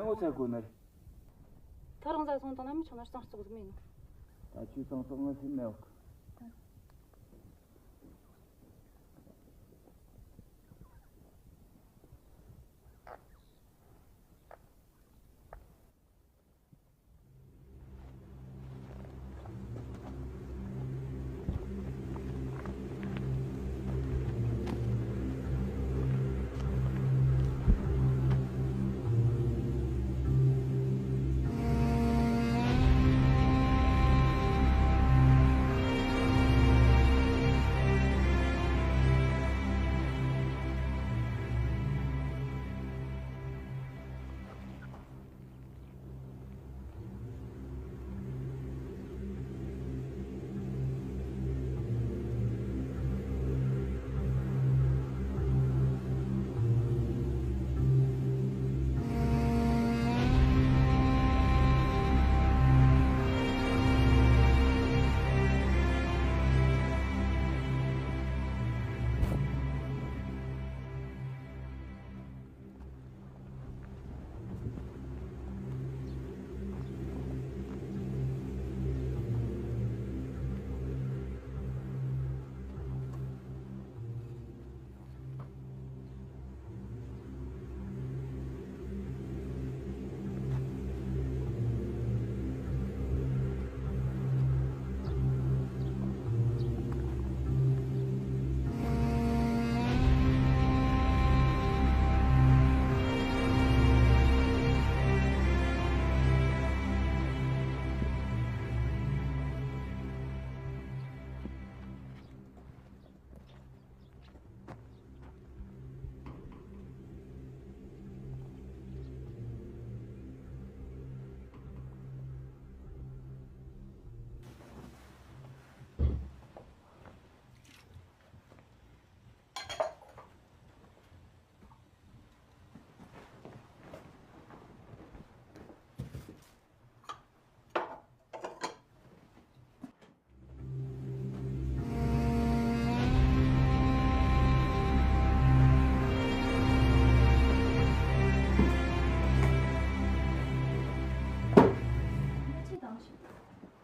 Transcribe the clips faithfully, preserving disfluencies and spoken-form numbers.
ངོ་ཚ་དགོས་ནི་རེད། ད་རང་ས་སོང་དང་ན་མི་ཆོག་ན་གཙང་བཙོག་ཟིག་མིན་ནོ། ད་ཁྱོད་གཙང་བཙོག་ངོ་ཤེས་མེད་འོག་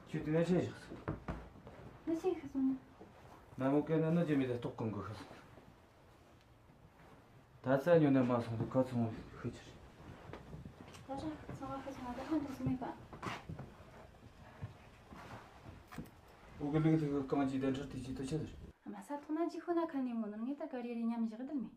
ཁྱོད་དེ་ནས་ཆེ་བཞག་སོང་། ནི་ཆེ་ཤི་སོང་ནི། མ་མོ་སྐད་ན་ནི་རྒྱུ་མེད་དེ་ལྟོགས་གང་གི་ཤི་སོང་། ད་ས་ཉོ་ནས་མ་སོང་དུ་ཁ་ཚང་ཤི་ཆི་རེད། ད་ཆ་ཚང་བ་ཤི་ཆི་ང་ད་ཧོན་དུ་སུ་མེད་པ། འུ་གི་ལུག་ཐུག་གི་རྐང་གཅིག་དེ་འཕྲུལ་དེ་གཅིག་ཏུ་ཆི་ཟེར། མ་ས་ཐོག་ན་ཅི་ཤོད་ན་ཁ་ནས་མོ་ནོར་ངེས་ད་ག་རེ་རེ་ཉམས་བཞག་དུ་མེད།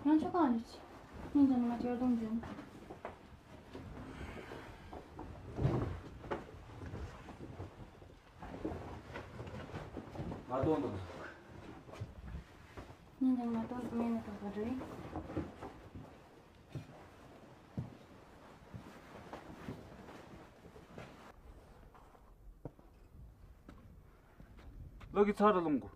ཡང་ཆོག་གང་ལས་ཆི། ཉིན་ཅང་ང་ཅར་དུང་འཛིན། ང་དོན་དུ། ཉིན་ཅང་ང་དོན་དུ་མེད་ན་དོགས་པ་རེད། ལོ་གི་ཚར་ར་ལོང་གོ།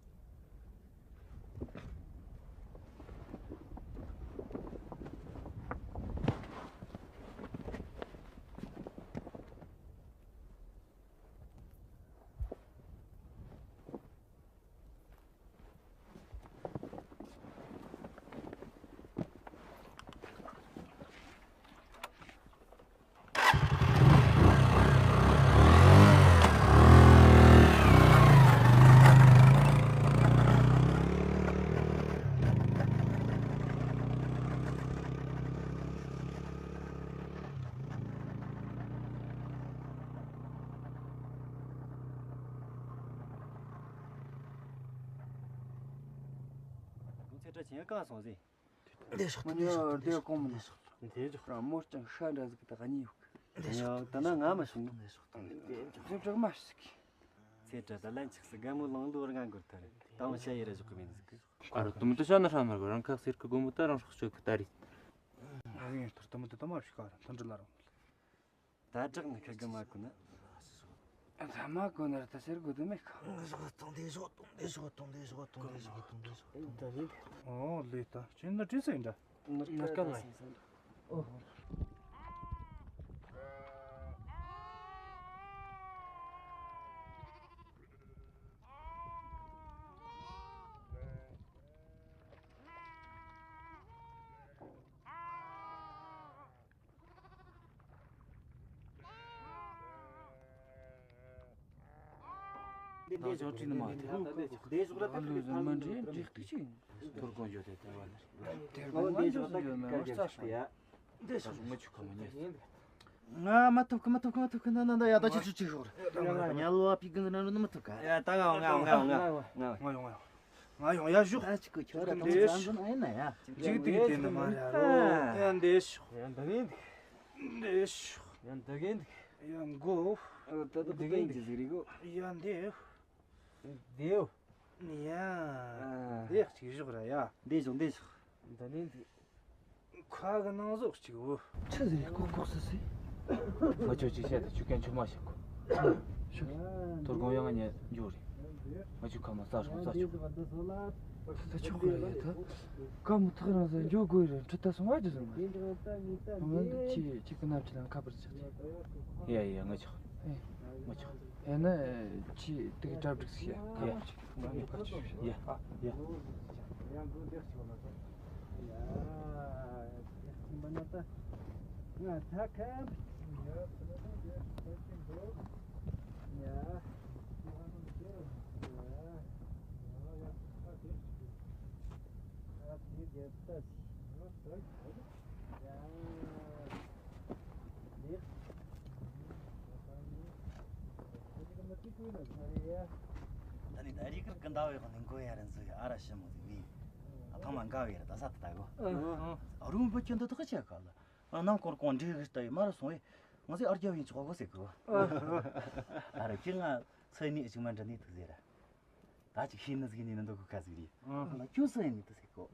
ཚེ་བཀྲ་ཆེན་གང་སོང་ཟེ། འདི་ཤོག་ཏུ་འདི་ཤོག་ཏུ་འདི་ཤོག་ཏུ། དེ་ཅོག་རང་མོ་ཅང་ཤ་འདྲ་ཟིག་ད་ག་ཉིད་ཡོད་གི། ད་ན་ང་མ་ཤོང་ནི། དེ་ཅོག་དེ་ཅོག་མ་ཤིག་ཚེ་དྲ་ད་ལན་ཆགས་སི་དགའ་མོ་ལང་ལུ་ར་ང་འགོར་ཐར་ད་མོ་ཤ་ཡི་ར་ཞོག་གི་མིན་ཟིག་གི། ཨ་རོ་དུམ་དུ་ཤ་ན་ཧྲ་མར་གོ་རང་ཁག་སེར་གི་དགོན་པོ་ད་རང་སྲོག་གཅོད་གི་ད་རེད། ཨ་ངས་ཐར་དུམ་དུ་ད་མ་ཤིག་ག་ར་ཐོན་འདྲི་ལ་རང་། ད་དྲག་ནི་ཁ་གི་མ་ཁུ་ན། ད་མ་ཁུ་ན་ར་ད་ཟེར་དགོས་དོན་མེད་ཁ། ཞོག་ཏོང་དེ་ཞོག་ཏོང་དེ་ཞོག་ཏོང་དེ་ཞོག་ཏོང་དེ་ཞོག་ཏོང་དེ་ཞོག་ཏོང་དེ་ཞོག་ཨོ་ལེ་ད་ཁྱོད་ན་ཅི་ཟེར་འདྲ། ནར་ཀ་ང་ཨོ། འདི་ཞོགས་ཁྲིད་ནི་མ་ཐེ། འདི་ཞོགས་ར་ཐག་ལུས་ཟིན་མ་འདྲེ་འདྲེ་གཏུག་ཅིག་ཐོར་གོང་བརྗོད་དེ་དེ་བ་ནི། དེར་གོང་ང་འདི་འཇོག་ཞོགས་ད་ཟིན་ཡོད་མེད་ཀ་རྩ་ཤོག་ཡ། འདི་ཞོགས་ངོ་ཆུ་ཁོ་མ་ཉེ། ང་མ་ཐུབ་ཀི་མ་ཐུབ་ཀི་མ་ཐུབ་ཀི་ན་ན་ད་ཡ་ད་ཆུ་ཆུ་ཆུ་ཤོག་ར། ཉལ་བ་པི་ཀི་ན་ན་མ་ཐུབ་ཀ་ཡ་ད་ང་ང་ང་ང་ང་ང་ཡོང་ང་ཡོང་། ང་ཡོང་ཡ་ཞོག་ད་ཅིག་གི་ཁྱོད་ར་ད་ང་ཟ་འདུག་ཨེ་ན་ཡ། ཅིག་ཏིག་ཏིག་དེ་ན་མ་ར་རོ། ཡ་འདི་ཞོག་ཡ་འདི་གིན་འདུག་འདི་ཞོག་ཡ་འདི་གིན་འདུག་ཡ་མགོ། ད་ད་འདི་གིན་འདུག་ཟིག་རི་གོ། ཡ་འདི། འདི། ཡ། འདི་ཅིག་ཞོག་ར་ཡ། འདི་ཞོག་འདི་ཞོག་འདི་ནི་འདི། ཁ་གི་ནང་ཟོག་ཅིག་འོ། ཆི་ཟིག་ལྐོག་ལྐོག་སི་སི། ང་ཆོ་ཅིག་བཤད་དུ་ཆུ་ཀན་ཆུ་མ་ཞིག་གོ། ཆུ། དོ་དགོང་ཡང་ང་ཉལ་འཇུག་རེད། ང་ཆུ་ཁ་མ་ས་སོང་ས་ཆུ། ད་ཆོག་གི་རེད་ད། ཀ་མོ་ཐག་རང་ས་འཇོག་དགོས་རེད་ཁྲི་ད་སོང་བ་ཅི་སོང་བ། ང་ད་ཆི་ཆི་ཀི་ནབ་ཆི་ལ་ཁ་པར་ཆག་ཆི། ཡ་ཡ་ང་ཆོག་ང་ཆོག་ཡ་ན་ཆི་དེ་གི་གྲ་སྒྲིག་སི་ཡ། ཡ། ང་ཡ་ཁ་ཆུ་ཡ། ཡ། ཡ། ང་ད་ཁམ། ཡ། ད་ནི་ད་རི་ཀར་ཀི་འདའ་བའི་ཁོ་ནི་མགོ་ཡ་རན་ཟིག་ཨ་ར་ཞི་མོ་ཟིག་ནི། ཨ་ཐང་མ་འགའ་བའི་ར་ད་ས་ད་ད་གོ། ཨ་རུང་བུ་ཁྱོད་འདི་ཐག་ཆད་ག་ལ། ཨ་ནང་སྐོར་གོང་འདྲེ་གི་ལྟ་ཡི་མ་རུ་སོང་བས་ང་ཟིག་ཨར་རྒྱ་བིན་ཆོག་གོ་ཟེར་གི། ཨ་ར་ཁྱི་ང་ཚེ་ནི་ཅིག་མ་འདྲ་ནི་ཐུག་ཟེར་ར། ད་ཅིག་ཤེས་ནི་ཟིག་ནི་ནི་འདུག་གི་ཁ་ཟིག་རེད། ཨ་ལ་ཁྱོད་སུ་ཡིན་ནི་ཐུག་ཟེར་གོ།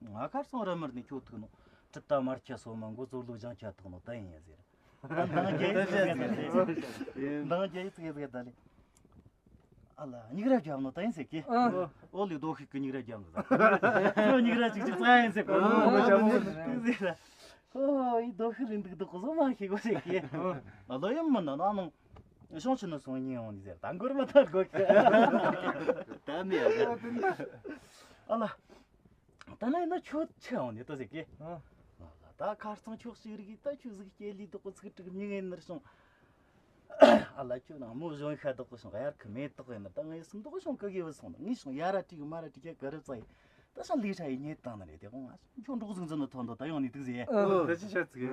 ང་ཁར་སོང་ར་མར་ནི་ཁྱོད་ཐུག་ནོ། གྲི་ད་མར་ཁྱི་སོ་མ་མགོ་ཙོ་ལོ་ལྗང་ཁྱི་ཐོག་ནོ་ད་ཡིན་ཡ་ཟེར། ད་འདང་རྒྱ་ཡིག་ཟེར་ཟེར། འདང་རྒྱ་ཡིག་ཟེར་ཟེར་ད་ལེ། ཨ་ལ་སྙིགས་ར་རྒྱབ་ནོ་ད་ཡིན་ཟེར་གི། ཨོ་ལི་རྡོ་ཤིག་གི་སྙིགས་ར་རྒྱབ་ནོ་ད། ཁྱོད་སྙིགས་ར་ཅིག་ཅིག་ཙ་ཡིན་ཟེར་གོ། ཨོ་ལི་རྡོ་ཤིག་གི་སྙིགས་ར། ཨོ་ཡི་རྡོ་ཤིག་རིན་འདུག་འདུག་གོ་སོ་མ་ཤེས་གོ་ཟེར་གི། ཨ་ལོ་ཡིན་མིན་ན་ན་ནང་ཤོང་ཆུ་ནི་སོང་ཉིན་ཡོང་ནི་ཟེར་ད་མགོར་མ་ཐར་གོ་གི། ད་མི་ཡ་ཨ་ལ། ད་ནི་ན་ཁྱོད་ཆེ་འོང་ནི་ད་ཟེར་གི། ཨ་ལ་ད་ཁ་རྩང་ཁྱོད་ཞིག་རིག་ད་ཁྱོད་ཟིག་སྐྱེ་ལི་དོག་གོ་ཚིག་དྲུག་ཉིན་ངའི་ནར་སོང་། ཨ་ལ་ཁྱོད་ནང་མོ་གཞོན་ཤ་དོག་གོ་སོང་གཡར་ཁི་མེ་དོག་ཡིན་ན་ད་ངའི་སུམ་དོག་གོ་སོང་གི་གི་བུ་སོང་ན་ངའི་སོང་ཡ་ར་ཏྲིག་མ་ར་ཏྲིག་ག་ག་རུ་ཙ་ཡི་ད་སང་ལི་ཧྲ་ཡི་ཉེ་དང་ན་རེད་དེ་གོང་ང་ཁྱོད་འབྲོག་ཟུང་འཛིན་ནོ་ཐོན་དོ་ད་ཡོང་ནི་དུག་ཟེར། ཨོ་ད་ཅི་ཤ་ཚིག་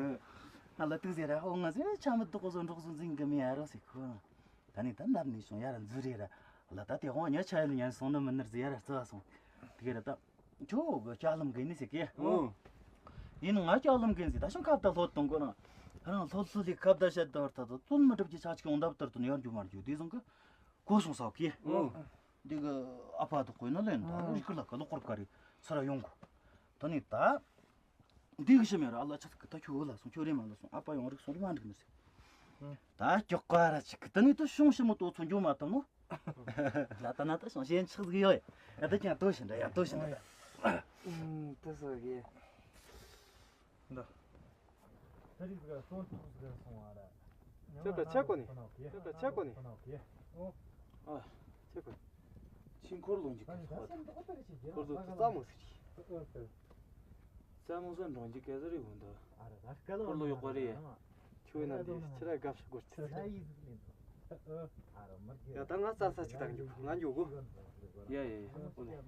ཨ་ལ་དུག་ཟེར་ར་ཨོ་ང་ཟེར་ཆ་མི་དོག་གོ་སོང་འབྲོག་ཟུང་འཛིན་གི་མི་ཡ་རོ་ཟེར་ཁོ། ད་ནི་ད་འདབས་ནས་བྱུང་ཡར་འཛུལ་རེ་ར། ལ་ད་དེ་དབང་ཉ་ཆ་ཡིན་ཉན་སོང་ནི་མི་ནར་ཟེར་ཡར་རྩི་བ་སོང་། དེ་ག་ར་ད། ཁྱོ་གི་ལྕགས་ལམ་གི་ནི་ཟེར་གི། ཨོ། ཡིན་ང་ལྕགས་ལམ་གི་ཟེར་ད་བྱུང་ཁ་བརྡ་ལྷོད་གཏོང་དགོས་ན། རང་ལྷོད་ལྷོད་ལི་ཁ་བརྡ་བཤད་དོར་ད་དོ་དོན་མི་འགྲུབ་ཀྱི་ཆ་ཅིག་ཡོང་འདབ་དོར་དོ་ནི་ཡར་རྒྱུ་མར་རྒྱུ་དེ་བཟང་གི། གོ་སོང་ས་གི། ཨོ། འདི་གི་ཨ་ཕ་དོ་གོས་ན་ལེན་ད་རིག་ལ་ག་ལོ་སྐོར་ག་རི་ཚུར་ཡོང་གོ། ད་ནི་ད། འདི་གི་ཤི་མེ་ར་ཨ་ལ་ཆ་ཐུག་གི་ད་ཁྱོད་འུ་ལ་སོང་ཁྱོད་རེ་མ་ལ་སོང་ཨ་ཕ་ཡོང་རིག་སོང་རི་མ་འགྲིག་ནི་ཟེར། ད་ཀྱོག་ག་ར་ཅིག་གི་ད་ནི་ད་ཤོང་ཤི་མོ་ཏོ་ཚོ་འགྱོ་མ་ཐུབ་ནོ། ད་ད་ན་ད་ཤོང་ཞེན་ཆགས་གི་ཡོད་ཡ་ད་ཀྱང་ཏོ་ཤི་འདྲ་ཡ་ཏོ་ཤི་འདྲ། ད་སོ་གི། འདི། ད་རིག་ག་སོང་ཐུག་ག་སོང་བ་ར། ཁྱེད་ཀ་ཆ་གོ་ནི། ཁྱེད་ཀ་ཆ་གོ་ནི། ཨོ། ཨ། ཆ་གོ་ནི། ཕྱིན་འཁོར་ལོ་འཇིག་གི་སོང་བ་དང་། འཁོར་ལོ་དུ་རྩ་མོ་ཟེར་གི། རྩ་མོ་སོ་འབྲོང་འཇིག་གེ་ཟེར་ཡོང་འདུག་འཁོར་ལོ་ཡོག་པ་རེད། ཁྱོད་ན་འདི་ཕྱི་ར་དགའ་ཤ་སྐོར་ཚིག་ཟེར། ཡ་ད་ང་རྩ་ས་ཅིག་དང་འཇུག་ང་འཇུག་གོ། ཡ་ཡ་ཡ་ཨོ་ནི།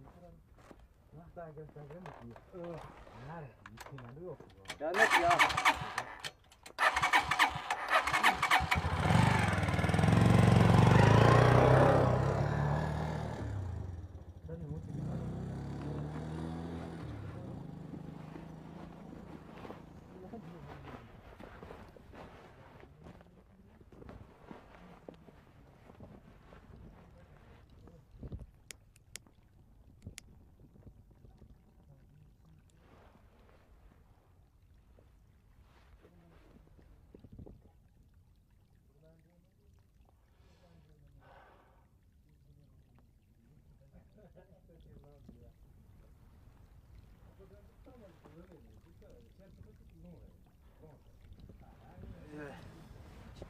ཅི་ད་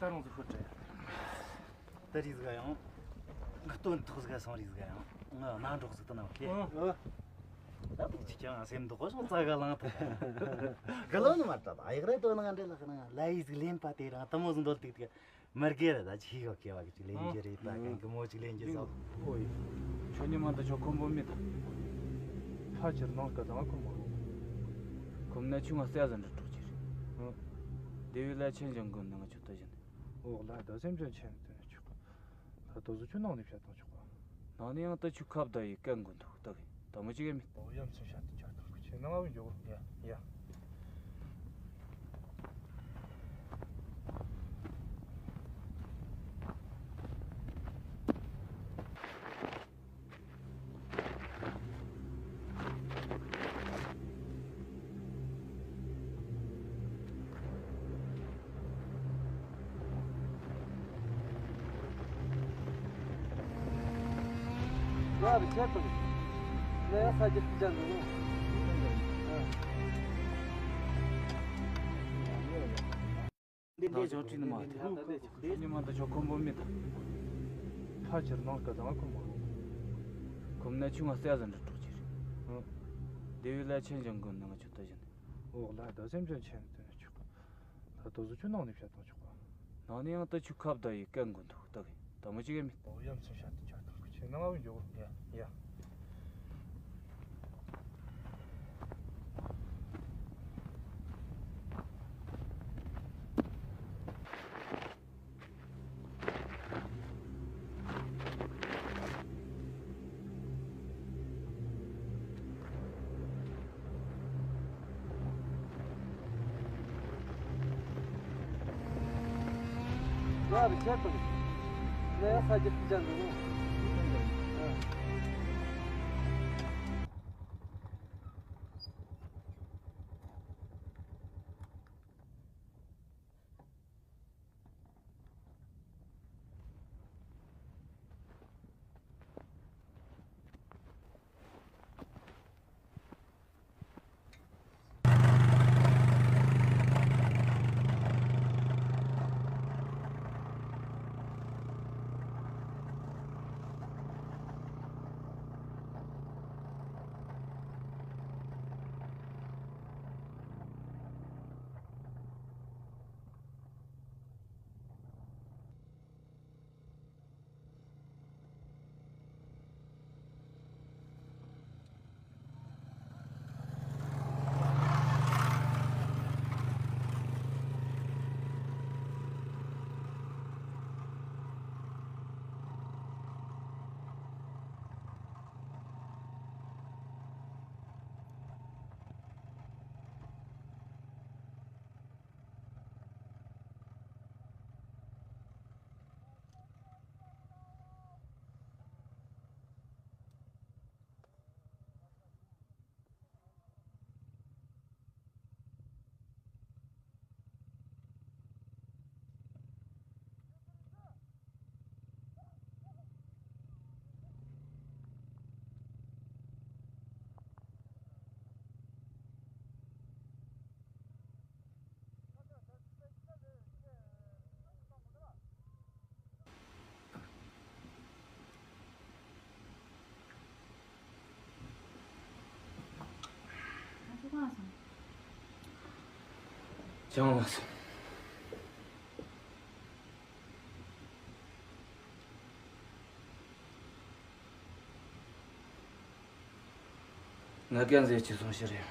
རུང་ཟིག་ཤོད་དྲ། ད་རེས་ཟིག་ཡང་སྟོན་ཐོག་ཟིག་སོང་རེས་ཟིག་ཡང་ང་གནང་གྲོགས་ཟིག་ཏུ་ན་བ་ཁེ། ད་ཅི་ཀྱང་སེམས་འདུག་གོ་སོང་ཙ་ག་ལང་ད། ག་ལོ་ནི་མ་ད་ད་ཡག་རེད་དོ་ན་འདྲེ་ལ་ཁ་ན་ལ་ཡིས་ཟིག་ལེན་པ་དེ་རང་དུ་མོ་ཟིག་འདོད་ཏིག་ཏིག་མར་གེ་ར་ད་ཅི་ཧི་གོ་ཁེ་བ་གི་ཅིག་ལེན་རྒྱུ་རེད་ད་གན་གི་མོ་ཅིག་ལེན་རྒྱུ་ཟོ། ཨོ་ཡི། ཁྱོད་ཉི་མ་ད་ཆོ་ཁོམ་པོ་མེད་ད། ཕ་ཆེར་ནང་སྐད་དང་ཁོ་མ་རུང་། ཁོམ་ན་ཆུང་ང་སེ་ཟ་འདྲ་གྲོགས་ཆེར། ཨོ། དེ་བས་ལ་ཆེན་ཞིང་དགོན་ནང་ཆུ་ད་བཞིན། འོག་ལ་ད་སེམས་ཅན་ཆེན་དེ་ནས་ཆོག་ད་དོ་བཟོ་ཆུ་ནང་ནས་བཤད་དང་ཆོག་པ། ནང་ནས་ཡང་ད་ཆུ་ཁབ་ད་ཡི་ཀན་དགོན་འདུག་ད་གི་ད་མོ་ཅིག་ཡ་མི། ཨོ་ཡ་མཚན་བཤད་དང་ཆོག་དང་ཁུ་ཆེ་ནང་ཨ་བི་འཇོག་ཡ་ཡ། ང་རུ་ཁྱེར་དང་། ང་ཡང་ས་རྒྱུ་ཕི་ཅང་འདུག་ནོ། འདི་འདི་ཅོག་ཁྲིད་ནི་མ་ཐེ། ཉི་མ་ད་ཆོ་ཁོམ་པོ་མེད་ད། ཕ་ཆེར་ནང་སྐད་དང་ཁོ་མ་རུང་། ཁོམ་ན་ཆུང་ང་སེ་ཟ་འདྲ་གྲོགས་ཆེར། ཨོ། དེ་བས་ལ་ཆེན་ཞིང་དགོན་ནང་ཆུ་ད་བཞིན། འོག་ལ་ད་སེམས་ཅན་ཆེན་དེ་ནས་ཆོག་ད་དོ་བཟོ་ཆུ་ནང་ནས་བཤད་དང་ཆོག་པ། ནང་ནས་ཡང་ད་ཆུ་ཁབ་ད་ཡི་ཀན་དགོན་འདུག་ད་གི་ད་མོ་ཅིག་ཡ་མི། ཨོ་ཡ་མཚན་བཤད་དང་ཆོག་དང་ཁུ་ཆེ་ནང་ཨ་བི་འཇོག་ཡ་ཡ། ང་རུ་ཁྱེར་དང་། ང་ཡང་ས་རྒྱུ་ཕི་ཅང་འདུག་ནོ། ཅང་མ་སོང་། ང་རྒན་ཟེར་གྱི་སོང་ཤི་རེད།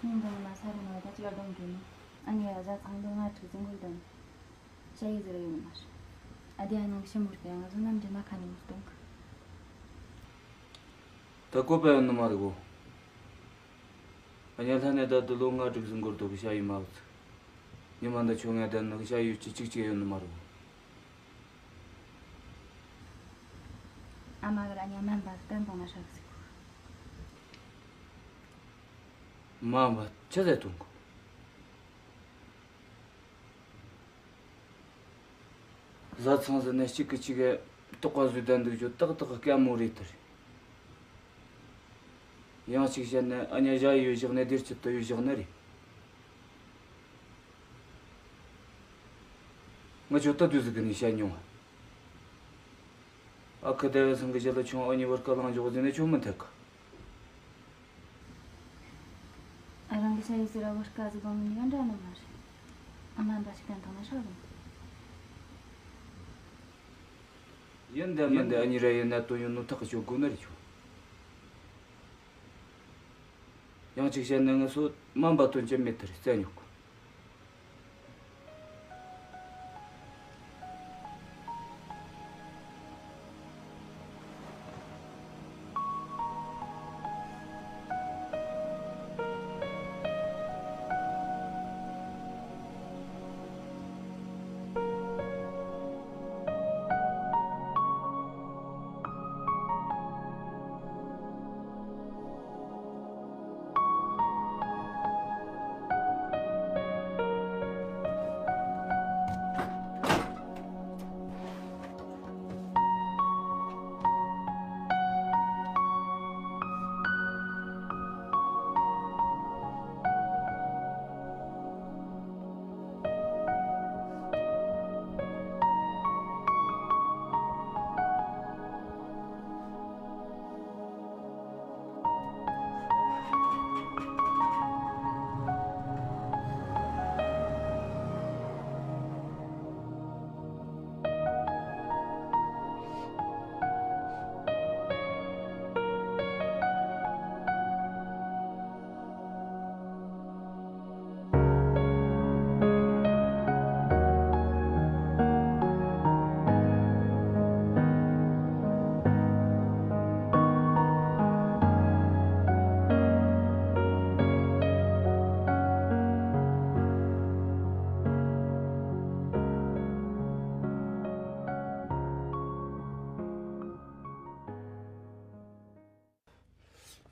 ཉིན་གང་ལ་ས་རུ་ང་ད་ཅི་ལ་སྡོང་གི་ནི། ཨ་ནེ་ར་ཟ་ཚང་དུ་ང་ཁྲི་ཚང་གི་དོན། ཞ་ཡི་ཟེར་ཡོད་མ་རེད། ཨ་དེ་ཨ་ནང་ཤི་མུར་གི་ང་ཚོ་ནམ་རྒྱུན་ན་ཁ་ནས་མི་སྟོང་གི། ད་བཀོད་པ་ཡོད་ནི་མ་རེད་གོ། ཨ་ཉལ་ཐ་ནས་ད་དུ་ལོ་ལྔ་དྲུག་ཟིན་འགོར་དུ་གི་ཞ་ཡི་མ་བུ་ཚུ། ཉི་མ་འདི་ཆུང་ངའི་དན་ནི་གི་ཞ་ཡི་ཅི་གཅིག་ཅིག་ཡོད་ནི་མ་རེད་གོ། ཨ་མ་གི་ར་ཉ་མ་འབའ་བསྟན་བཏང་ན་ཧྲག་ཟིག་གོ། མ་འབའ་ཆི་ཟེར་བཏང་གོ། བཟའ་ཚང་ཟེར་ནས་གཅིག་གིས་གཅིག་གི་དོགས་པ་བཟོས་བསྡད་འདུག་རྒྱུ་ཏག་ཏག་གི་སྐད་མོ་རེད་དེ་རེད། ཡང་གཅིག་བཤད་ན་ཨ་ཉ་ཞ་ཡི་ཡོད་བཞག་ནས་སྡེར་སྐྱིད་དུ་ཡོད་བཞག་ནི་རེད། ང་ཁྱོད་ད་དུས་ཟིག་གི་ནས་བཤད་མྱོང་ཨ། ཨ་ཁུ་ཟླ་བའི་ཚང་གི་ཞལ་ལ་ཁྱོད་ཨ་ཉི་བར་སྐལ་བླངས་འཇོག་ཟེར་ནས་ཁྱོད་མི་འཐད་གི། ཨ། རང་གི་ཞ་ཡི་ཟེར་བ་བར་སྐལ་ཟིག་གོང་མི་གཉིས་ཀ་འདྲ་ནི་མ་རེད། ཨ་མ་འབའ་ཞིག་བསྟན་ཐང་ན་ཧྲག་རུང་། ཡིན་འདི་མིན་འདི་ཨ་ཉི་ར་ཡིན་ན་དོན་ཡོད་ནོ་ཐག་གི་ཆོད་དགོས་ནི་རེད་ཁྱོད། ཡང་གཅིག་བཤད་ན་ངུ་སོ་མ་འབའ་དོན་ཅི་མེད་དེ་རེད་རྩད་ཉོག་གི།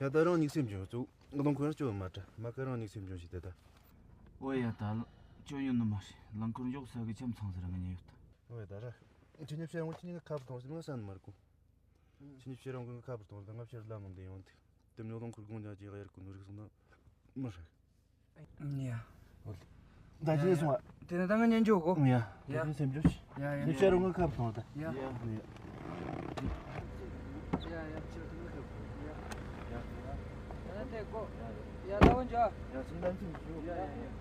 ཡ་ད་རང་གཉིད་སེམས་ཆུང་ཙུག་རླངས་འཁོར་སྐྱོ་བ་མ་དྲ་མ་ཀ་རང་གཉིད་སེམས་ཆུང་ཞིག་དེ་ད། ཨོ་ཡ་ད་ལ་སྐྱོ་ཡོད་ནི་མ་རེད། རླངས་འཁོར་འཇོག་ས་གི་ཁྱམས་ཚང་ཟེར་ང་ཉན་ཡོད་ད། ཨོ་ཡ་ད་ར། ཁྱེད་གཉིས་ཕྱིར་འོང་ཁྱེད་གཉིས་ཀ་ཁ་བུར་གཏོང་ཟེར་ང་ས་ནི་མ་རེད་གོ། ཁྱེད་གཉིས་ཕྱིར་འོང་གི་ཁ་བུར་གཏོང་ཟེར་ང་ཕྱིར་ལམ་ནང་བསྡད་ཡོང་དུས་དེ་མྱོ་རླངས་འཁོར་དགོང་ཇ་ཅིག་ག་ཡར་གོ་ནོ་རིག་སོང་ན་མི་ཧྲ། ཡ། ད་ཅི་སོང་བ། དེ་ནས་ད་ང་ཉན་འཇོག་གོ། ཡ། ཡ། དེ་སེམས་འཇོག་ཡ་ཡ། དེ་ཕྱིར་འོང་གི་ཁ་བུར་གཏོང་ད། ཡ། ཡ། ཡ་ཡ་ཕྱིར་འོང་གི་ཁ་བུར་གཏོང་ཡ། ཡ། ཡ་ད་དེ་གོ། ཡ་ལ་འོན་ཇ། ཡ་སུམ་ལྡན་ཚིག་འཇོག་ཡ་ཡ།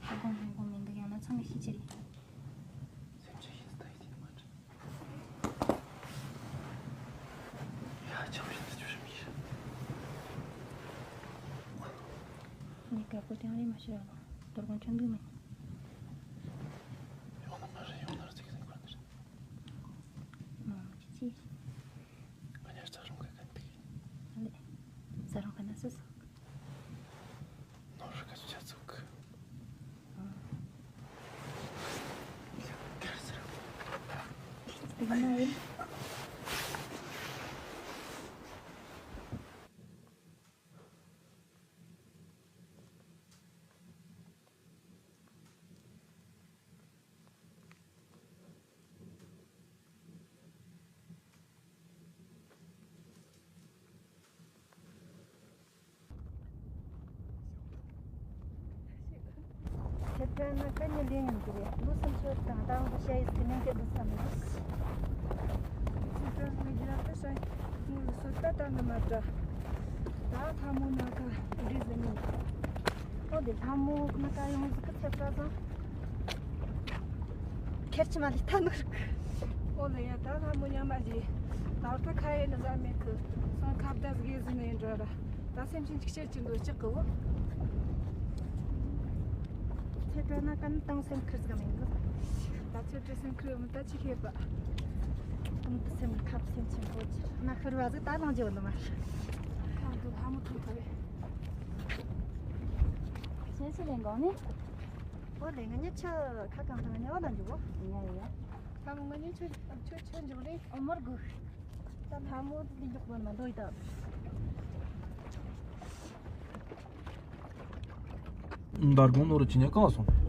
ཧ་གོ་ཧ་གོ་མི་འདུག་ཡང་ན་ཚང་གི་ཤི་ཆེ་རེད། སེམས་ཅན་ཡིན་ད་ཡིན་མ་འདྲ། ཡ་ཆབ་ཡིན་ད་ཆུ་ཤམ་ཡིན། ངས་དགའ་པོ་དེང་རེ་མ་ཤི་ར་ལོ། དོ་དགོང་ཆུང་འདུག་མིན། ཡོང་ན་མ་རེད་ཡོང་ན་རེད་ཚིག་ཟིན་གོ་ནི་རེད། མ་མ་ཅི་ཅི། ང་ཉར་ཚ་རུང་ག་གན་དེ། ཨ་ལེ། ས་རུང་ག་ན་སོ་སོ། ནོར་ག་ཆ་ཚུགས། ཁྱེད་ཀྱང་ན་ཀ་ཉེ་ལེན་ཡོང་གི་རེད། ལོ་སུམ་ཅུ་དང་ད་འོང་ཤ་ཡིས་ཀྱི་ནང་གི་ལོ་སམ་ལོ། ཁྱེད་ཀྱང་ངའི་རྒྱུད་ལ་ཤ་ངའི་ལོ་སོ་ད་ད་འདི་མ་འདྲ། ད་ལྷ་མོ་ན་ཀ་འདྲི་ཟེར་ནས། ཨོ་དེ་ལྷ་མོ་ན་ཀ་ཡོང་ཟིག་གི་ཚེ་ཀ་ཙང་། ཁེར་ཆི་མ་ལི་ཐ་ནུ་རིག་ཨོ་ལེ་ཡ་ད་ལྷ་མོ་ཉམས་མ་ཞིག་ད་ད་ཁ་ཡེ་ནི་ཟ་མེད་གི་སང་ཁ་བརྡ་ཟིག་ཟིན་ནས་འགྲོ་ར། ད་སེམས་ཅན་ཅིག་ཤར་གྱི་འདུག་ལྕགས་གི་བོ། ཚེ་བྲལ་ན་གན་དང་སེམས་ཁུར་ཟིག་མེད་འདུག་ད་ཚེ་བྲལ་སེམས་ཁུར་མི་ད་ཅི་ཤེས་པ། དུང་དུ་སེམས་ཁབ་སེམས་ཆེན་པོ་ཆེ་ན་ཤར་བ་ཟིག་ད་ལང་རྒྱུ་འདུག་མ། ཁ་འདུག་ལྷ་མོ་ཐུག་ཐུབ་རེད། ཁྱེད་ཚོ་ལས་འགོ་ནི། ཨོ་ལེ་ང་ཉིད་ཆུ་ཁ་གང་དང་ཉལ་བ་ལ་འཇུག་གོ། ཡ་ཡ། ལྷ་མོ་ང་ཉིད་ཆུ་ཆུ་ཆུ་འཇུག་རེད། ཨོ་མར་གུ། ད་ལྷ་མོ་འདི་འཇུག་པ་མ་འདོད་ད། འདར་གོང་ནོར་ཅི་ཉེ་གང་སོང་།